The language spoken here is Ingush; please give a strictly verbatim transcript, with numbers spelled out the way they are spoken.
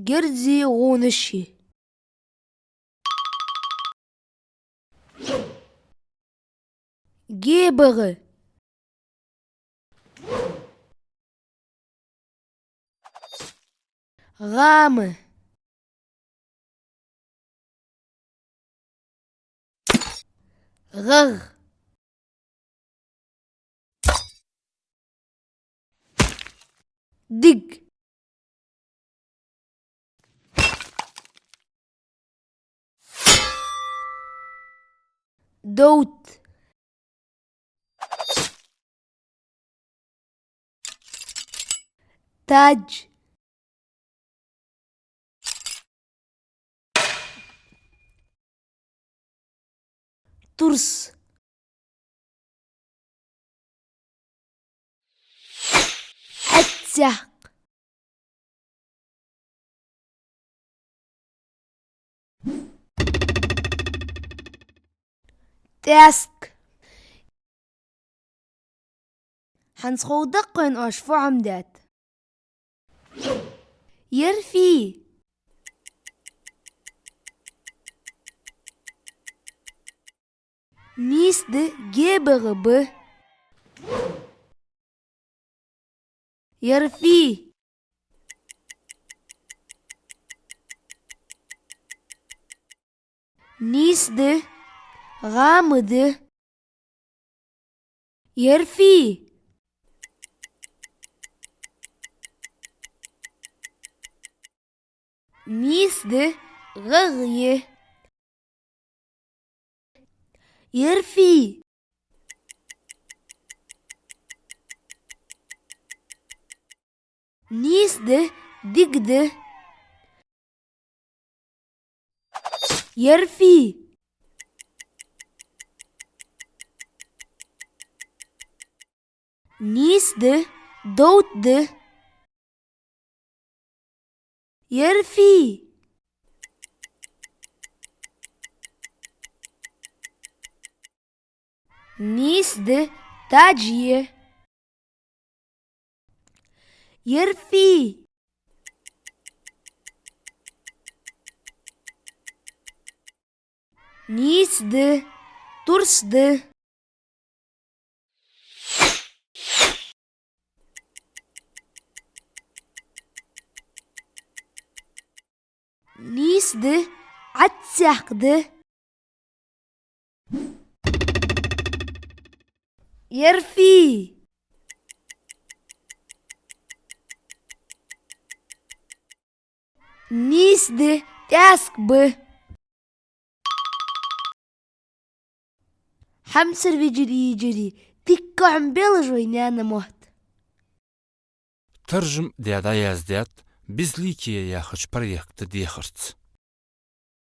Герзий гӀонаши. ГебагӀа. ГӀама. ГӀагӀ. Диг. Довт. Тадж. Турс. Ӏаьццехк. ТӀаьск. ХӀанз ховргда-кх вайна оаш фу хӀама даьд. Ярфий. Нийса да гебагӀа ба. Ярфий. Нийса да, гӀама да. Ярфий. Нийса да, гӀагӀ я. Ярфий. Нийса да, диг да. Ярфий. Нийса да, довт да. Ярфий. Нийса да, тадж я. Ярфий. Нийса да, турс да. Нийса да, Ӏаьццехк да. Ярфий. Нийса да, тӀаьск ба. Хьамсара вежарий, йижарий, дикка хьабелаш вай наьна мотт. Таржам даь дӀаяздаьд «Безликие» яхача проекта дехарца.